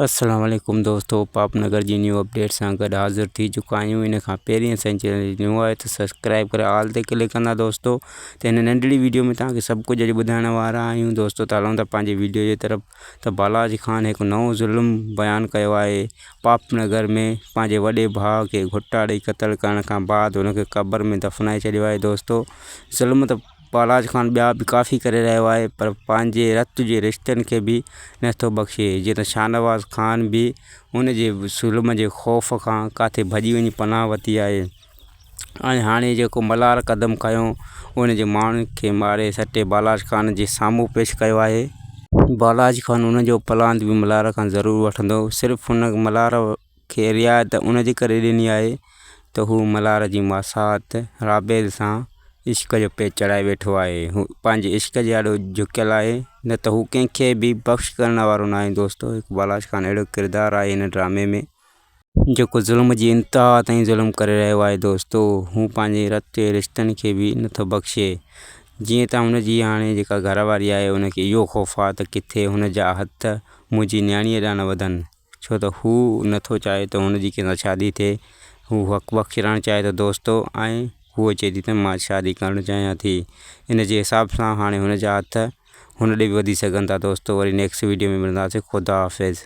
السلام عليڪم دوستو پاپ نگر جي نيو اپڊيٽ سان گڏ حاضر ٿي چڪا آهيون ان کان پهرين اسان جي چينل نيو آهي ته سبسڪرائب ڪري آل تي ڪلڪ ڪندا دوستو ته هن ننڍڙي ويڊيو ۾ توهان کي سڀ ڪجهه اڄ ٻڌائڻ وارا آهيون دوستو ته هلون ٿا پنهنجي ويڊيو جي طرف ته بالاچ خان هڪ نئون ظلم بيان ڪيو آهي پاپ نگر ۾ پنهنجي وڏي ڀاء کي گهٽا ڏئي قتل ڪرڻ کان بعد هن کي قبر ۾ دفنائي ڇڏيو آهي دوستو ظلم ته بالاچ خان ٻيا به ڪافي ڪري رهيو آهي پر پنهنجي رت جي رشتن کي به نٿو بخشي جيئن ته شاهنواز خان به ان جي ظلم جي خوف کان ڪاٿي ڀڄي وڃي پناهه ورتي آهي ۽ هاڻي جيڪو ملهار قدم کنيو ان جي ماڻهن کي ماري سٽي بالاچ خان جي سامهون پيش ڪيو آهي. بالاچ خان ان جو پلاند به ملهار کان ضرور وٺندو صرف ان ملهار کي رعايت ان جي ڪري ڏني آهي ته هو ملهار جي ماسات رابيل سان عشق جو پيچ چڙهائي ويٺو آهي. هو پنهنجي عشق جي آڏو جهڪيل آهي نه ته هو ڪنهن کي به بخش ڪرڻ وارو ناهي دوستو هڪ بالاچ خان اهڙو ڪردار آهي هن ڊرامي ۾ جيڪو ظلم جي انتها تائين ظلم ڪري رهيو آهي دوستو هو پنهنجي رت جي رشتن کي به نٿو بخشي جيئن ته هن جي هاڻي جيڪا گهر واري آهي ان کي اهو خوف آهي ته ڪٿي هن جا هٿ منهنجي نياڻيء ڏانهن نه وڌن. ڇو ته هو نه ٿو چاهي ته هن جي ڪنهن سان شادي ٿئي. هو حق بخش رهڻ چاهي ٿو دوستو ۽ هوء چئي ٿي ته مان شادي ڪرڻ چاهيان ٿي. ان جي حساب سان هاڻي هن جا هٿ هن ڏي به وڌي سگهن ٿا دوستو وري نيڪسٽ ويڊيو ۾ ملنداسين خدا حافظ.